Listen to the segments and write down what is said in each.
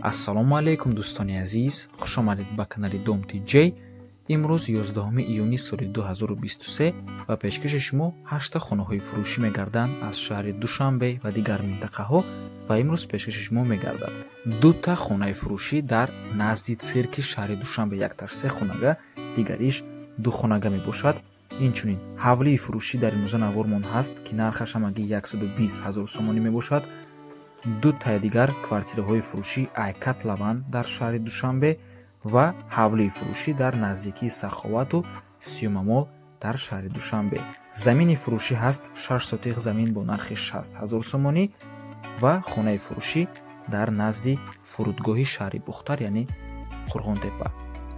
Ассалому алайкум, дӯстони азиз, хушомадед ба канали Дом Тиҷей. Имрӯз 11 июни соли 2023 ва пешкаши шумо ҳашта хонаҳои фурӯшӣ мегарданд аз шаҳри Душанбе ва дигар минтақаҳо. Ва имрӯз пешкаши шумо мегардад дута хонаи фурӯшӣ дар назди цирки шаҳри Душанбе, якташ се хонага, дигариш ду хонага мебошад. Инчунин ҳавлии фурӯшӣ дар имрӯза навормон ҳаст, ки нархаш ҳамагӣ 120 ҳазор сомонӣ мебошад. Ду таи дигар квартираҳои фурӯшӣ ай Котлован дар шаҳри Душанбе ва ҳавлии фурӯшӣ дар наздикии Саховату Сиёмамол дар шаҳри Душанбе. Замини фурӯшӣ ҳаст, 6 сотих замин бо нархи 60 ҳазор сомонӣ ва хонаи фурӯшӣ дар назди фурудгоҳи шаҳри Бухтар, яъне Қурғонтепа,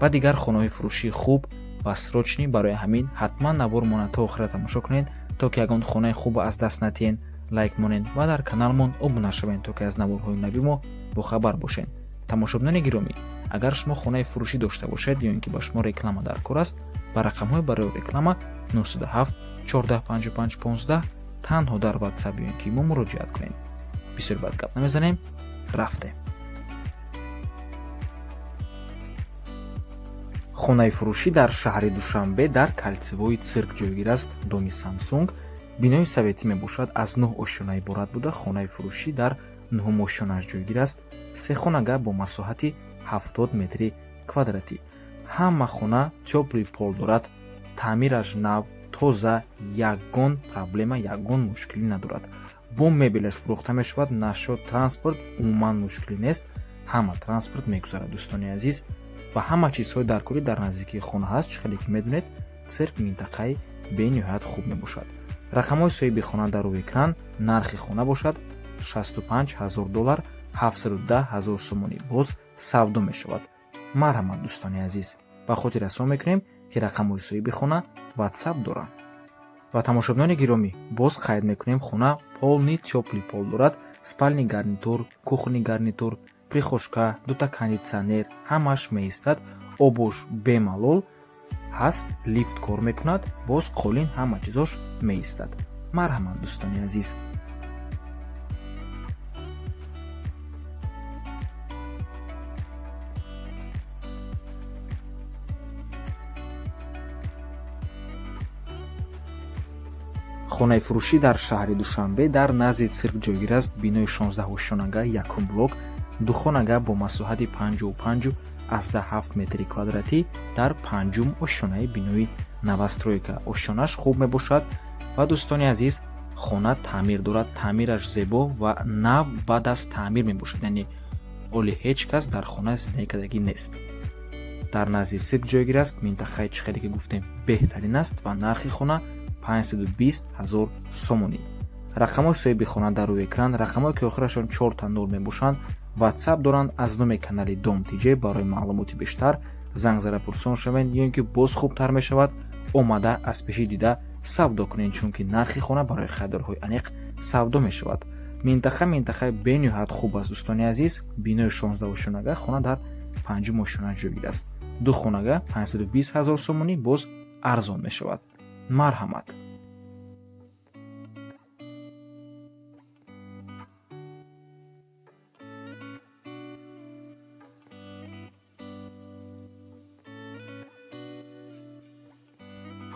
ва дигар хонаҳои фурӯшии хуб ва срочный. Барои ҳамин ҳатман навормона то охира тамошо кунед, то ки ягон хонаи хуб аз даст натиҳен. Лайк монед ва дар каналмон обуна шавед, то ки аз наворҳои нави мо бохабар бошед. Тамошобинони гиромӣ, агар шумо хонаи фурӯшӣ дошта бошед ё ин ки ба шумо реклама дар кор аст, ба рақамҳои барои реклама 907 14 55 15 танҳо дар Ватсап ё ин ки мо муроҷиат кунед. Бисёр бад гап намезанем, рафтем. Хонаи фурӯшӣ дар шаҳри Душанбе дар кольцевой цирк ҷойгир аст. Доми Самсунг, бинои советӣ мебошад, аз нӯҳ ошёна иборат буда, хонаи фурӯшӣ дар нӯҳум ошёнааш ҷойгир аст. Се хонага бо масоҳати 70 метри квадратӣ. Ҳама хона тёплый пол дорад, таъмираш нав, тоза, ягон проблема, ягон мушкилӣ надорад. Бо мебелаш фурӯхта мешавад. Насчёт транспорт умуман мушкилӣ нест, ҳама транспорт мегузарад, дӯстони азиз, ва ҳама чизҳои даркорӣ дар наздикии хона ҳаст. Чӣ хеле ки медонед, цирк минтақаи бениҳоят хуб мебошад. Рақамҳои соҳиби хона дар рӯи экран. Нархи хона бошад 65 ҳазор доллар, 710 ҳазор сомонӣ, боз савдо мешавад. Марҳамат, дӯстони азиз. Ба хотир расон мекунем, ки рақамҳои соҳиби хона Ватсап доранд. Ва тамошобинони гиромӣ, боз қайд мекунем, хона полный тёплый пол дорад, спальный гарнитур, кухонный гарнитур, прихожка, дута кондитсионер, ҳамааш меистад, обош бемалол ҳаст, лифт кор мекунад, боз қолин, ҳама чизош меистад. Марҳамат, дӯстони азиз. Хонаи фурӯшӣ дар шаҳри Душанбе дар назди цирк ҷойгир аст. Бинои 16-ошёнага, якум блок, духонага бо масоҳати 55,7 метри квадратӣ дар панҷум ошёнаи бинои новостройка. Ошёнаш хуб мебошад. Ва, дӯстони азиз, хона таъмир дорад, таъмираш зебо ва нав баъд аз таъмир мебошад, яъне оли ҳеҷ кас дар хона зиндагӣ кардагӣ нест. Дар назди цирк ҷойгир аст, минтақаи, чӣ хеле ки гуфтем, беҳтарин аст ва нархи хона 520 ҳазор сомонӣ. Рақамҳои соҳиби хона дар рӯи экран. Рақамҳое ки охирашон чорта нол мебошанд, Ватсап доранд. Аз номи канали Дом Тиҷе барои маълумоти бештар занг зада пурсон шавед ё ин ки боз хубтар мешавад, омада аз пешӣ дида савдо кунед, чунки нархи хона барои харидорҳои аниқ савдо мешавад. Минтақа минтақаи бениҳоят хуб аст, дӯстони азиз. Бинои 16-ошёнага, хона дар панҷум ошёна ҷойгир аст. Ду хонага 520 ҳазор сомонӣ, боз арзон мешавад. Марҳамат.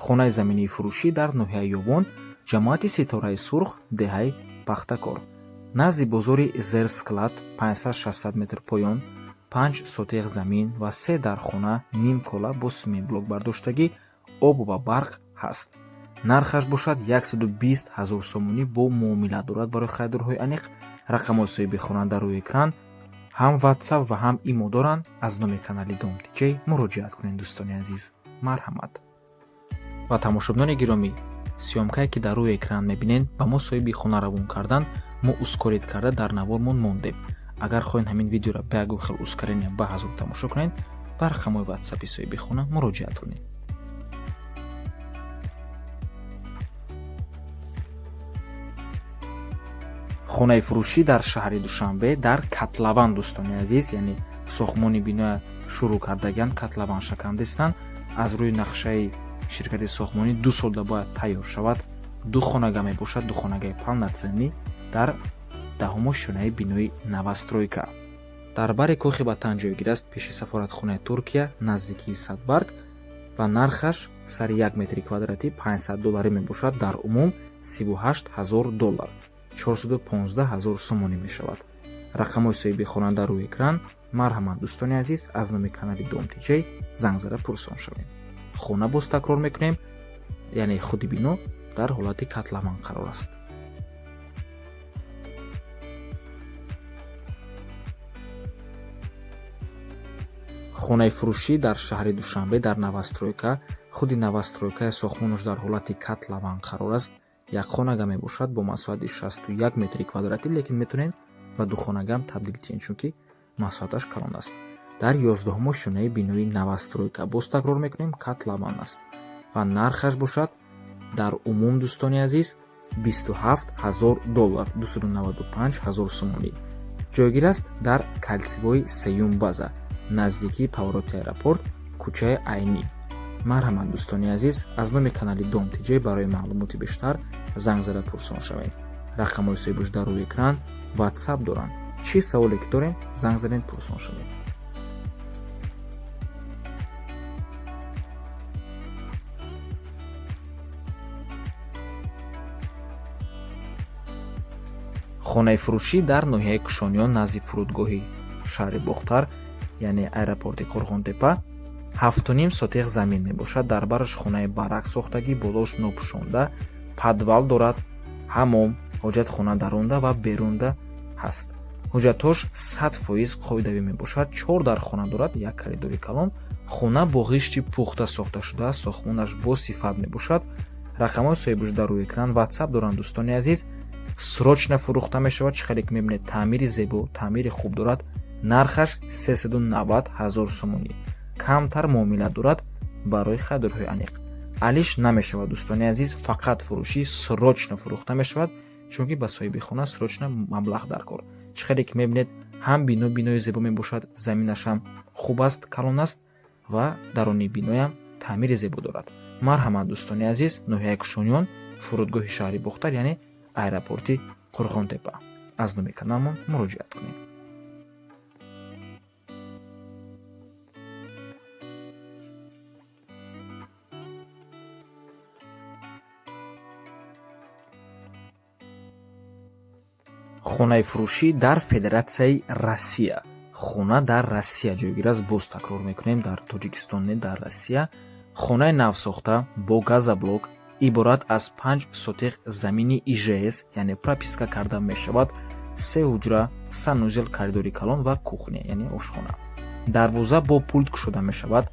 Хонаи заминии фурӯшӣ дар ноҳияи Ёвон, ҷамоати Ситораи Сурх, деҳаи Пахтакор, назди бозори Зерсклад, 500-600 метр поён, 5 сотих замин ва се дар хона, нимкола бо симентблок бардоштагӣ, об ва барқ ҳаст. Нархаш бошад 120 ҳазор сомонӣ, бо муомила дорад барои харидорҳои аниқ. Рақамҳои соҳиби хона дар рӯи экран, ҳам Ватсап ва ҳам Имо доранд. Аз номи канали Дом Тиҷей муроҷиат кунед, дӯстони азиз, марҳамат. Ва тамошобинони гиромӣ, съёмка е ки дар рӯи экран мебинед, ба мо соҳиби хона равон карданд, мо ускорить карда дар навормон мондем. Агар хоҳед ҳамин видеоро ба ягон хел ускорения ба ҳазур тамошо кунед, ба рақамҳои Ватсапи соҳиби хона муроҷиат кунед. Хонаи фурӯшӣ дар шаҳри Душанбе дар Котлован, дӯстони азиз, яъне сохтмони биноя шурӯъ кардагианд, котлован шакандестанд. Аз рӯи нақшаи ширкати сохтмонӣ 2 солда бояд тайёр шавад. Ду хонага мебошад, ду хонагаи полноценный дар даҳум ошёнаи бинои новостройка. Дар бари Кохи Ватан ҷойгир аст, пеши сафоратхонаи Туркия, наздикии Садбарг ва нархаш сари 1 метри квадратӣ 500 долларӣ мебошад. Дар умум 38 ҳазор доллар, 415 ҳазор сомонӣ мешавад. Рақамҳои соҳиби хона дар рӯи экран. Марҳамат, дӯстони азиз, аз номи канали Дом Тиҷей занг зада пурсон шавед. Хона, боз такрор мекунем, яъне худи бино дар ҳолати котлован қарор аст. Хонаи фурӯшӣ дар шаҳри Душанбе, дар новостройка. Худи новостройкаи сохтмонаш дар ҳолати котлован қарор аст. Як хонага мебошад бо масоҳати 61 метри квадратӣ, лекин метавонед ба духонагам табдил диҳед, чунки масоҳаташ калон аст. Дар 11-умо шонаи бинои новостройка, боз такрор мекунем, котлован аст ва нархаш бошад дар умум, дӯстони азиз, 27 ҳазор доллар, 295 ҳазор сомонӣ. Ҷойгир аст дар кольцевой сеюм база, наздикии повороти аэропорт, кӯчаи Айнӣ. Марҳамат, дӯстони азиз, аз номи канали Дом Тиҷей барои маълумоти бештар занг зада пурсон шавед. Рақамҳои соҳибаш дар рӯи экран, Ватсап доранд. Чӣ саволе ки дорем, занг занед, пурсон шавед. Хонаи фурӯшӣ дар ноҳияи Кушониён, назди фурудгоҳи шаҳри Бохтар, яъне аэропорти Қурғонтепа, 7,5 сотих замин мебошад. Дар бараш хонаи барак сохтагӣ, болош нопӯшонда, подвал дорад, ҳамом, ҳоҷатхона дарунда ва берунда ҳаст. Ҳуҷҷатҳош 100% қоидавӣ мебошад. Чор дархона дорад, як коридори калон. Хона бо ғишти пухта сохта шудааст, сохтмонаш бо сифат мебошад. Рақамҳои соҳибаш дар рӯи экран, Ватсап доранд, дӯстони азиз. Срочно фурӯхта мешавад. Чӣ хеле ки мебинед, таъмири зебо, таъмири хуб дорад. Нархаш 390 ҳазор сомонӣ, камтар муомила дорад. Барои харидорҳои аниқ алиш намешавад, дӯстони азиз, фақат фурӯшӣ, срочно фурӯхта мешавад, чунки ба соҳиби хона срочно маблағ дар кор. Чӣ хеле ки мебинед, ҳам бино бинои зебо мебошад, заминаш ҳам хуб аст, калон аст ва даруни биноям таъмири зебо дорад. Марҳамат, дӯстони азиз, ноҳияи Кушониён, фурудгоҳи шаҳри Бохтар, яъне аэропорти Қурғонтепа, аз номи каналмон муроҷиат кунед. Хонаи фурӯшӣ дар Федератсияи Россия. Хона дар Россия ҷойгир аст, боз такрор мекунем, дар Тоҷикистон не, дар Россия. Хонаи навсохта бо газоблок, иборат аз 5 сотих замини ИЖС, яъне прописка карда мешавад, се ҳуҷра, санузел, коридори калон ва кухня, яъне ошхона. Дарвоза бо пулт кушода мешавад.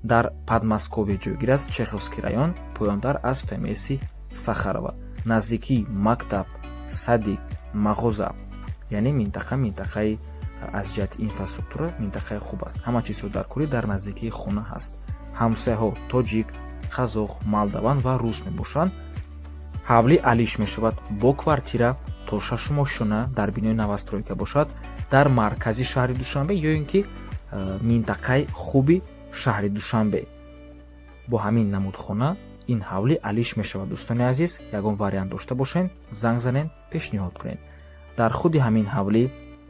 Дар Подмосковье ҷойгир аст, Чеховский район, поёнтар аз ФМСи Сахарова, наздикии мактаб, садик, мағоза, яъне минтақа минтақаи аз ҷиҳати инфраструктура минтақаи хуб аст. Ҳама чизҳо дар кӯри дар наздикии хона ҳаст. Ҳамсояҳо тоҷик, қазоқ, молдаван ва рус мебошанд. Ҳавлӣ алиш мешавад бо квартира то шашумошёна, дар бинои новостройка бошад, дар маркази шаҳри Душанбе ё ин ки минтақаи хуби шаҳри Душанбе. Бо ҳамин намуд хона ин ҳавлӣ алиш мешавад. Дӯстони азиз, ягон вариант дошта бошед, занг занед, пешниҳод кунед. Дар худи ҳамин ҳавлӣ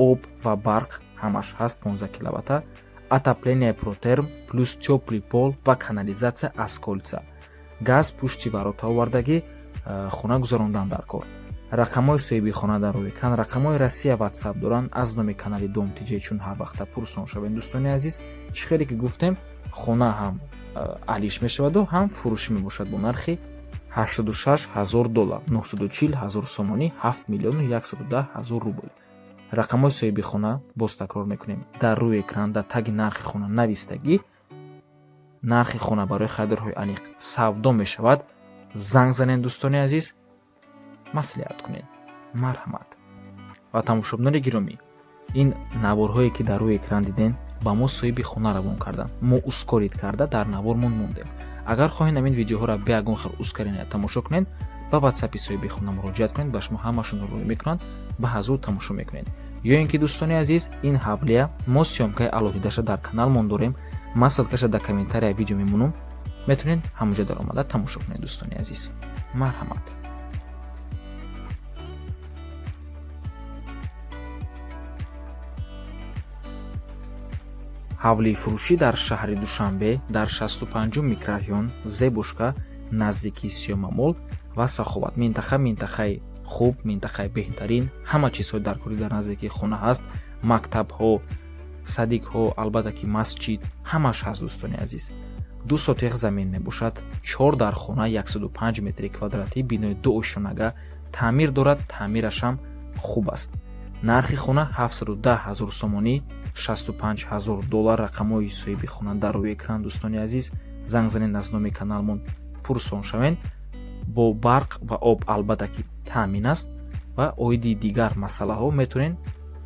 об ва барқ ҳамаш ҳаст, 15 киловатта, отопление протерм, плюс тёплый пол ва канализация аз кольца, газ пушти ворота овардагӣ, хона гузарондан дар кор. Рақамҳои соҳиби хона дар рӯи экран, рақамҳои Россия, Ватсап доранд. Аз номи канали Дом Тиҷей чун ҳар вақта пурсон шавед, дӯстони азиз. Чӣ хеле ки гуфтем, хона ҳам алиш мешаваду ҳам фурӯшӣ мебошад бо нархи 86 ҳазор доллар, 940 ҳазор сомонӣ, 7 миллиону 110 ҳазор рубл. Рақамҳои соҳиби хона, боз такрор мекунем, дар рӯи экран, дар таги нархи хона навистагӣ. Нархи хона барои харидорҳои аниқ савдо мешавад. Занг занед, дӯстони азиз, маслиҳат кунед, марҳамат. Ва тамошобинони гиромӣ, ин наворҳое ки дар рӯи экран дидем, ба мо соҳиби хона равон карданд. Мо ускорить карда дар навормон мондем. Агар хоҳед ҳамин видеоҳоро бе ягон хел ускорения тамошо кунед, ба Ватсапи соҳиби хона муроҷиат кунед, ба шумо ҳамашонро рӯй мекунанд, ба ҳазур тамошо мекунед. Ё ин ки, дӯстони азиз, ин ҳавлия мо съёмкаи алоҳидаша дар каналмон дорем. Ман ссылкаша дар комментария видео мемонам, метавонед ҳамонҷа даромада тамошо кунед. Дӯстони азиз, марҳамат. Ҳавлии фурӯшӣ дар шаҳри Душанбе, дар 65-ум микрорайон Зебушка, наздикии Сиёмамол ва Саховат. Минтақа минтақаи хуб, минтақаи беҳтарин, ҳама чизҳои даркорӣ дар наздикии хона ҳаст, мактабҳо, садикҳо, албатта ки масҷид, ҳамаш ҳаст, дӯстони азиз. 2 сотиқ замин мебошад, 4 дар хона, 105 метри квадратӣ, бинои ду ошёнага, таъмир дорад, таъмирашам хуб аст. Нархи хона 710 ҳазор сомонӣ, 65 ҳазор доллар. Рақамҳои соҳиби хона дар рӯи экран, дӯстони азиз. Занг занед, аз номи каналмон пурсон шавед. Бо барқ ва об албатта ки таъмин аст ва оиди дигар масъалаҳо метавонед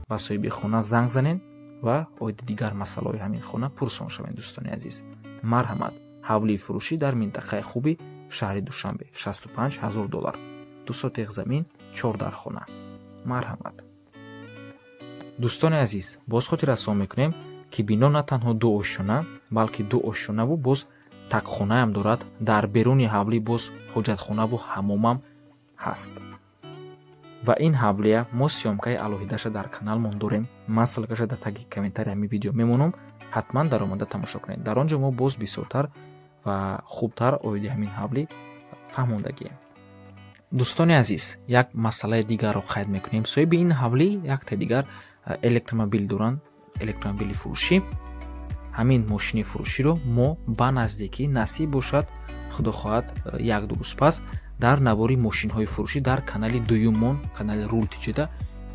ба соҳиби хона занг занед ва оиди дигар масъалаҳои ҳамин хона пурсон шавед, дӯстони азиз. Марҳамат, ҳавлии фурӯшӣ дар минтақаи хуби шаҳри Душанбе, 65 ҳазор доллар, 2 сотиқ замин, 4 дар хона. Марҳамат, дӯстони азиз. Боз хотиррасон мекунем, ки бино на танҳо ду ошёна, балки ду ошёнаву боз такхонаам дорад. Дар беруни ҳавлӣ боз ҳоҷатхонаву ҳамомам ҳаст. Ва ин ҳавлия мо съёмкаи алоҳидаша дар каналмон дорем. Ман ссылкаша дар таги комментарии ҳамин видео мемонам, ҳатман даромада тамошо кунед. Дар он ҷо мо боз бисёртар ва хубтар оиди ҳамин ҳавлӣ фаҳмондагием. Дӯстони азиз, як масъалаи дигарро қайд мекунем. Соҳиби ин ҳавлӣ якта дигар электромобил доранд, электромобили фурӯшӣ. Ҳамин мошини фурӯширо мо ба наздикӣ, насиб бошад, худо хоҳад, як-ду рӯз пас дар навори мошинҳои фурӯшӣ дар канали дуюммон, канали Рул Тиҷеда,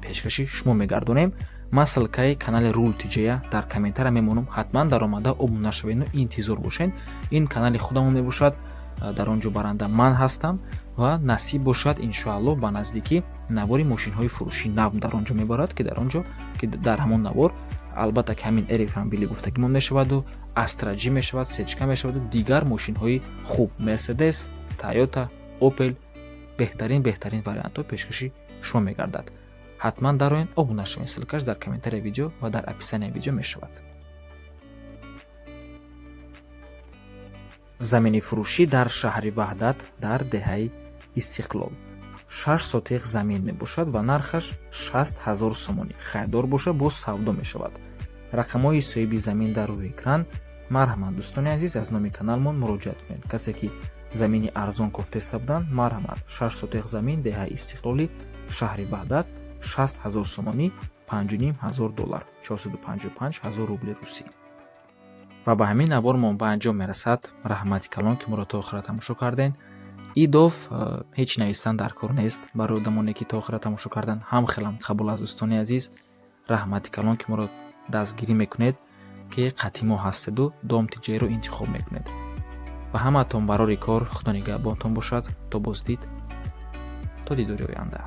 пешкаши шумо мегардонем. Ман ссылкаи канали Рул Тиҷея дар комментария мемонам, ҳатман даромада обуна шаведу интизор бошед. Ин канали худамон мебошад, дар он ҷо баранда ман ҳастам ва насиб бошад, иншоаллоҳ, ба наздикӣ навори мошинҳои фурӯшӣ нав дар он ҷо мебарад, ки дар он ҷо, ки дар ҳамон навор албатта ки ҳамин электромобили гуфтагимон мешаваду Астра Ҷи мешавад, Сечка мешаваду дигар мошинҳои хуб, Мерседес, Тойота, Опел, беҳтарин беҳтарин вариантҳо пешкаши шумо мегардад. Ҳатман дароен, обуна шавед. Ссылкаш дар комментарияи видео ва дар описанияи видео мешавад. Замини фурӯшӣ дар шаҳри Ваҳдат, дар деҳаи Истиқлол, 6 сотиқ замин мебошад ва нархаш 60 ҳазор сомонӣ. Хайрдор бошад, боз савдо мешавад. Рақамҳои соҳиби замин дар рӯи экран. Марҳамат, дӯстони азиз, аз номи каналмон муроҷиат кунед. Касе ки замини арзон кофтеста буданд, марҳамат, 6 сотиқ замин, деҳаи Истиқлоли шаҳри Ваҳдат, 60 ҳазор сомонӣ, 5,5 ҳазор доллар, 455 ҳазор рубли русӣ. Ва ба ҳамин навормон ба анҷом мерасад. Раҳмати калон, ки моро то охира тамошо кардем. Идов ҳеҷ навистан дар кор нест. Барои одамоне ки то охира тамошо кардан, ҳам хелам қабул аст. Дӯстони азиз, раҳмати калон, ки моро дастгирӣ мекунед, ки қатъи мо ҳастеду Дом Тиҷайро интихоб мекунед. Ва ҳамаатон барори кор, худо нигаҳбонтон бошад. То боздид, то дидори оянда.